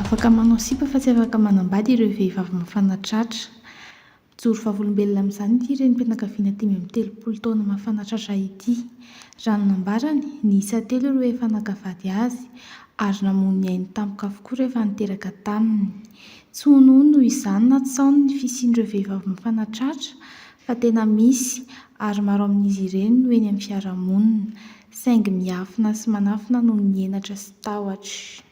Afaka manao sipa fa tsy afaka manambady ireo vehivavy mafana tratra. Mijoro vavolombelona amin'izany ity renim-pianakaviana 35 taona mafana tratra ity. Raha ny nambarany, niisa telo ireo efa naka vady azy ary namono ny ainy tampoka avokoa rehefa niteraka taminy. Tsy honohono noho izany na tsaho ny fisian'ireo vehivavy mafana tratra fa tena misy ary maro amin'izy ireny no eny amin'ny fiarahamonina, saingy miafina sy manafina noho ny henatra sy tahotra.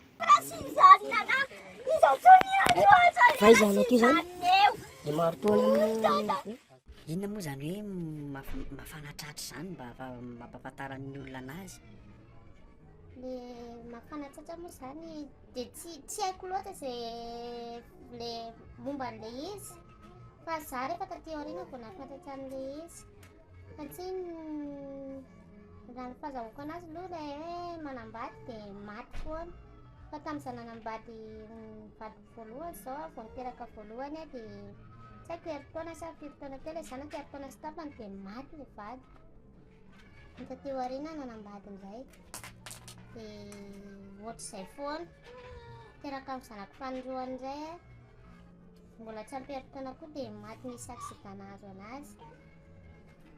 Inona moa izany hoe mafana tratra izany mba mampahafantaran'ny olona anazy? Le mafana tratra moa izany dia tsy tsy haiko loatra izay le momba an'ilay izy fa za rehefa taty aoriana vao nahafantatra an'ilay izy satria raha ny fahazahoako anazy aloha ilay hoe manambady dia maty foana fa tamin'izaho nanambady ny vadiko voalohany izao aho vao niteraka voalohany aho dia tsy haiko herintaona sa firy taona teo ilay zanako, herintaona sy tapany dia maty ilay vadiko. Ny taty aoriana nanambady indray dia ohatr'izay foana. Teraka amin'ny zanako fanindroany indray aho, mbola tsy ampy herintaona koa dia maty nisy accident nahazo anazy.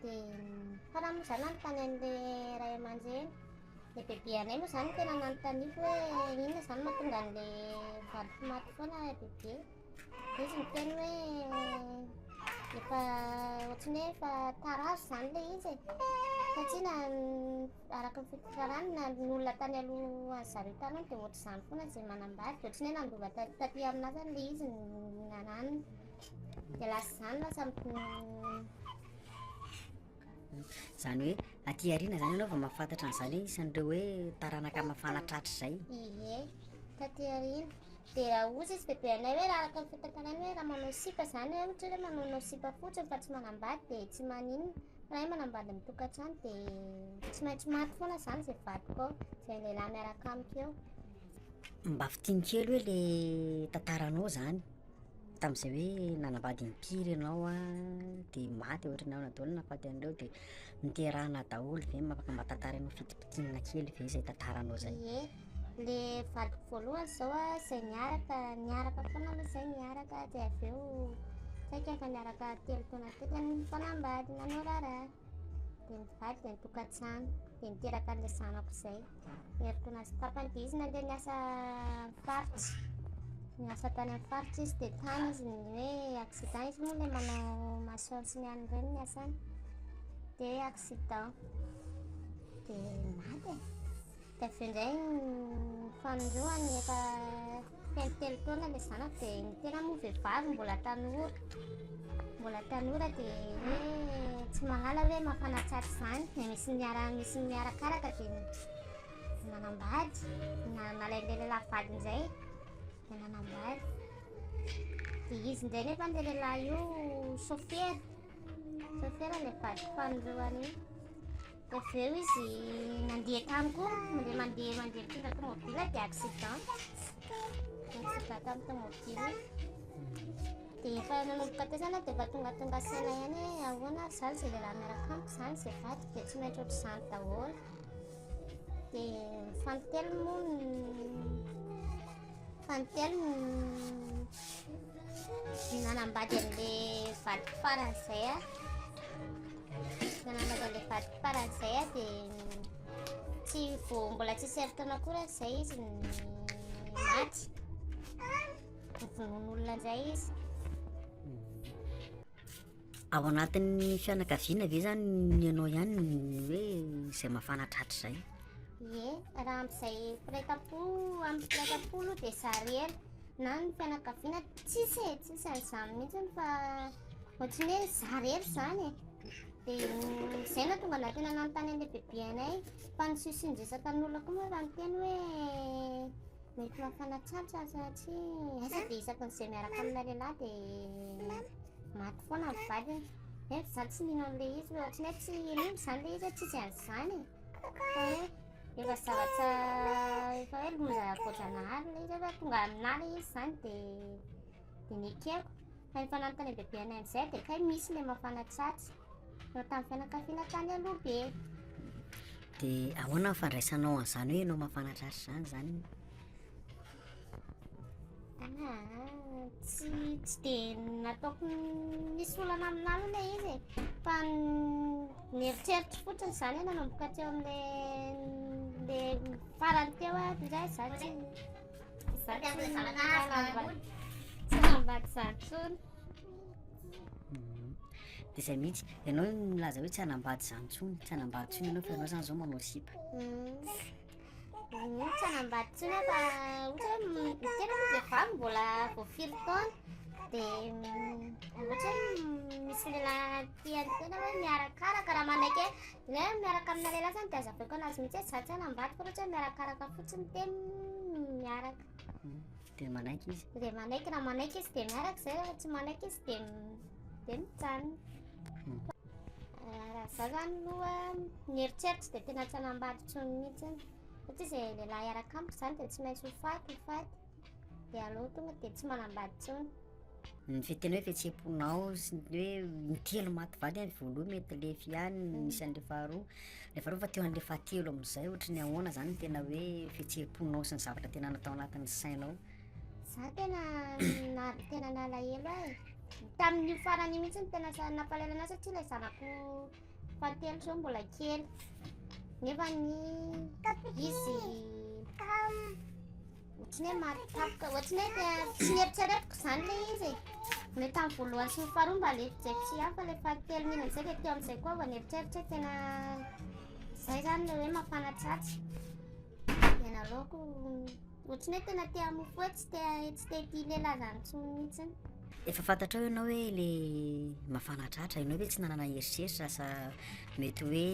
Dia farany moa izaho nanontany an'ilay ray aman-dreny, ilay bebe anay moa izany no tena nanontaniako hoe inona izany mahatonga an'ilay vadiko maty foana bebe. Izy niteny hoe efa ohatran'ny hoe efa tarazo izany ilay izy e. Satria na araka ny fitantarany na ny olona tany aloha an'i zareo tany dia ohatr'izany foana izay manambady. Dia ohatran'ny hoe nandova taty aminazy izany ilay izy nananiny. Dia lasa izany lasa Izany hoe aty aoriana izany ianao vao mahafantatra an'izany hoe isan'ireo hoe taranaka mafana tratra izay. Ie, taty aoriana. Dia raha ozy izy bebe anay hoe raha araka ny fitantarany hoe raha manao sipa izany hoe ohatra hoe manaonao sipa fotsiny fa tsy manambady dia tsy maninona. Fa raha hoe manambady mitokantrano dia tsy maintsy maty foana izany izay vadiko ao, izay lehilahy miaraka amiko eo. Mba fintino kely hoe le tantaranao izany. Tamin'izay hoe nanambady impiry ianao an, dia maty ohatran'ny ahoana daholo ny nahafaty an'ireo dia niterahana daholo ve? Afaka mba tantarainao fintimpitinina kely ve izay tantaranao izay? Ie, le vadiko voalohany zao a, zay niaraka, niaraka foana aloha zay niaraka dia avy eo saika efa niaraka telo taona teo dia nifanambady nanao raharaha, dia nivady dia nitokantrano, dia niteraka an'ilay zanako izay. Herintaona sy tapany dia izy nandeha niasa amin'ny faritra. Niasa tany amin'ny faritra izy dia tany izy ny hoe accident izy moa ilay manao maçon sy ny an'ny ireny ny asany. Dia accident. Dia maty e. Dia avy eo indray ny fanindroany efa feno telo taona ilay zanako dia ny tena moa vehivavy mbola tanora. Mbola tanora dia hoe tsy mahalala hoe mafana tsara izany. Dia misy miara misy miarakaraka dia nanambady. Nalain'ilay lehilahy vady indray dia nanambady. Dia izy indray nefa ilay lehilahy io sôfera. Sôfera ilay vadiko fanindroany io. Dia avy eo izy nandeha tany koa, mandeha mandeha mandeha mitondra tomobile dia accident. Accident tamin'ny tomobile. Dia efa nanomboka teo izany aho dia efa tongatonga saina ihany hoe ahoana ary izany izay lehilahy miaraka amiko izany, izay vadiko dia tsy maintsy ohatr'izany daholo. Dia ny fanintelony moa fanintelony nanambady an'ilay vadiko farany izay aho. Nanambady an'ilay vadiko farany izay aho dia tsy vao mbola tsisy herintaona akory aza izay izy no maty. Novonoin'olona indray izy. Ao anatin'ny fianakaviana ve zany ny ianao ihany no hoe izay mafana tratra izay? Ie, raha amin'izay mpiray tampo, amin'ny mpiray tampo aloha dia za irery na ny fianakaviana tsisy e, tsisy an'izany mihitsy fa ohatran'ny hoe za irery izany e. Dia izay no nahatonga anah tena nanontany an'ilay bebe anay fa ny siosion-dresaka an'olona koa moa efa niteny hoe Mety mafana tratra satria aiza dia isaky ny izay miaraka amina lehilahy dia maty foana ny vadiny. Nefa izaho tsy mino an'ilay izy hoe ohatran'ny hoe tsy mino izany ilay izy hoe tsisy an'izany e. Fa hoe efa zavatra efa hoe loza voajanahary ilay izy hoe tonga aminà ilay izy izany dia dia nekeko. Fa efa nanontany an'i bebe anay amin'izay dia kay misy ilay mafana tratra. Tao tamin'ny fianakaviana tany aloha be. Dia ahoana ny fandraisanao an'izany hoe ianao mafana tratra izany izany? Aa tsy tsy dia nataoko nisy olana aminà aloha ilay izy e, fa ny eritreritro fotsiny izany hoe nanomboka teo amin'ilay ilay farany teo aho indray za tsy za tsy hanambady tsy hanambady izany intsony. Dia izay mihitsy, ianao nilaza hoe tsy hanambady izany intsony, tsy hanambady intsony ianao fa ianao izany izao manao sipa. Tsy hanambady intsony aho fa ohatra hoe ny tena moa vehivavy mbola vao firy taona dia ohatra hoe misy lehilahy tian'ny tena hoe miarakaraka raha manaiky hoe hoe miaraka amina lehilahy zany dia azavaiko anazy mihitsy hoe za tsy hanambady fa ohatra hoe miarakaraka fotsiny dia miaraka. Dia manaiky izy? Dia manaiky, raha manaiky izy dia miaraka izay, raha tsy manaiky izy dia dia mijanona. Raha za zany aloha ny eritreritro dia tena tsy hanambady intsony mihitsy satria izay lehilahy hiaraka amiko izany dia tsy maintsy ho faty ho faty dia aleo tonga dia tsy manambady intsony. Ny tena hoe fihetseham-ponao sy ny hoe intelo maty vady any voalohany mety lefy ihany nisy an'le faharoa, le faharoa fa teo an'le fahatelo amin'izay ohatry ny ahoana zany ny tena hoe fihetseham-ponao sy ny zavatra tena natao anatin'ny sainao? Za tena na- tena nalahelo aho e. Tamin'io farany io mihitsy no tena sa- nampalahelo anahy satria ilay zanako fahatelo zao mbola kely. Nefa ny izy ohatran'ny hoe maty tampoka, ohatran'ny hoe te- tsy nieritreretiko izany ilay izy e. Ny tamin'ny voalohany sy ny faharoa mba lefijefitra ihany fa ilay fahatelo iny amin'izay dia teo amin'izay koa vao nieritreritra hoe tena izay izany ilay hoe mafana tratra. Dia naleoko Ohatran'ny hoe tena te hamofo hoe tsy te tsy te hitia lehilahy zany intsony mihitsy. Efa fantatrao ianao hoe le mafana tratra, ianao ve tsy nanana eritreritra sa mety hoe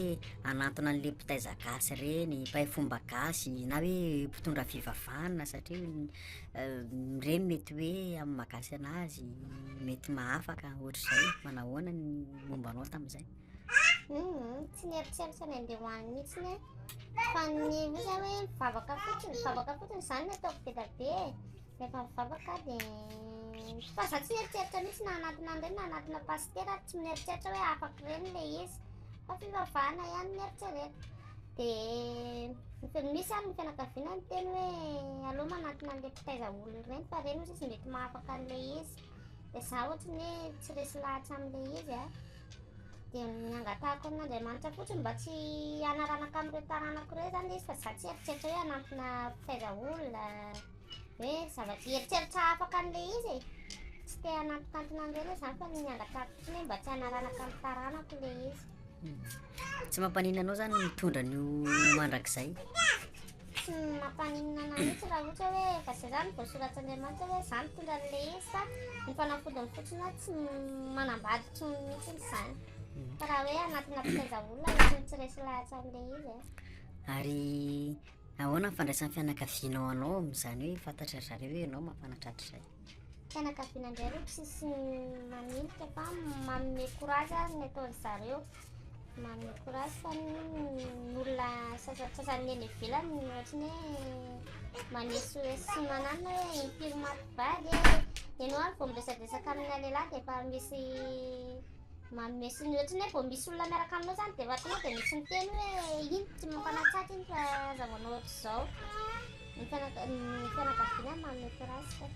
hanantona an'le mpitaiza gasy ireny, mpahay fomba gasy na hoe mpitondra fivavahana satria ireny mety hoe amin'ny maha gasy anazy mety mahafaka ohatr'izay, manahoana ny momba anao tamin'izay? Humm, tsy nieritreritra ny handeha ho any mihitsy aho. Fa ny hoy za hoe mivavaka fotsiny, mivavaka fotsiny izany no ataoko be dia be e. Rehefa mivavaka aho dia fa za tsy nieritreritra mihitsy na hanatona an'ireny na hanatona pasitera ary tsy mieritreritra hoe afaka ireny ilay izy. Fa fivavahana ihany no eritreretiko. Dia misy ary ny fianakaviana niteny hoe aleo manatona an'ilay mpitaiza olona ireny fa ireny hozy izy mety mahafaka an'ilay izy. Dia za ohatran'ny hoe tsy resy lahatra amin'ilay izy a. Dia ny angatahako amin'Andriamanitra fotsiny mba tsy hanaranaka amin'ireo taranako ireo izany ilay izy fa za tsy hieritreritra hoe hanampina mpitaiza olona, hoe zavatra hieritreritra afaka an'ilay izy e. Tsy te hanampintantona an'ireny aho izany fa ny angatahako fotsiny hoe mba tsy hanaranaka amin'ny taranako ilay izy. Tsy mampaninona anao izany ny mitondra an'io mandrakizay? Tsy mampaninona anah mihitsy raha ohatra hoe efa zay zany voasoratr'Andriamanitra hoe za mitondra an'ilay izy fa ny fanafodiny fotsiny hoe tsy manambady intsony mihitsy izany. Fa raha hoe anatina mpitaiza olona ohatran'ny tsy resy lahatra amin'ilay izy e. Ary ahoana ny fandraisan'ny fianakavianao anao amin'izany hoe fantatry ry zareo hoe ianao mafana tratr'izay? Fianakaviana indray aloha tsisy manilika fa manome courage ary ny ataon-dry zareo. Manome courage fa ny olona sasantsasany eny ivelany ohatran'ny hoe manesoeso sy mananona hoe impiry maty vady e. Ianao ary vao miresadresaka amina lehilahy dia efa misy manome sy ny ohatran'ny hoe vao misy olona miaraka aminao izany dia efa tonga dia misy miteny hoe iny tsy mampanatsatra iny fa aza manao ohatr'izao. Ny fianakaviana manome courage fa.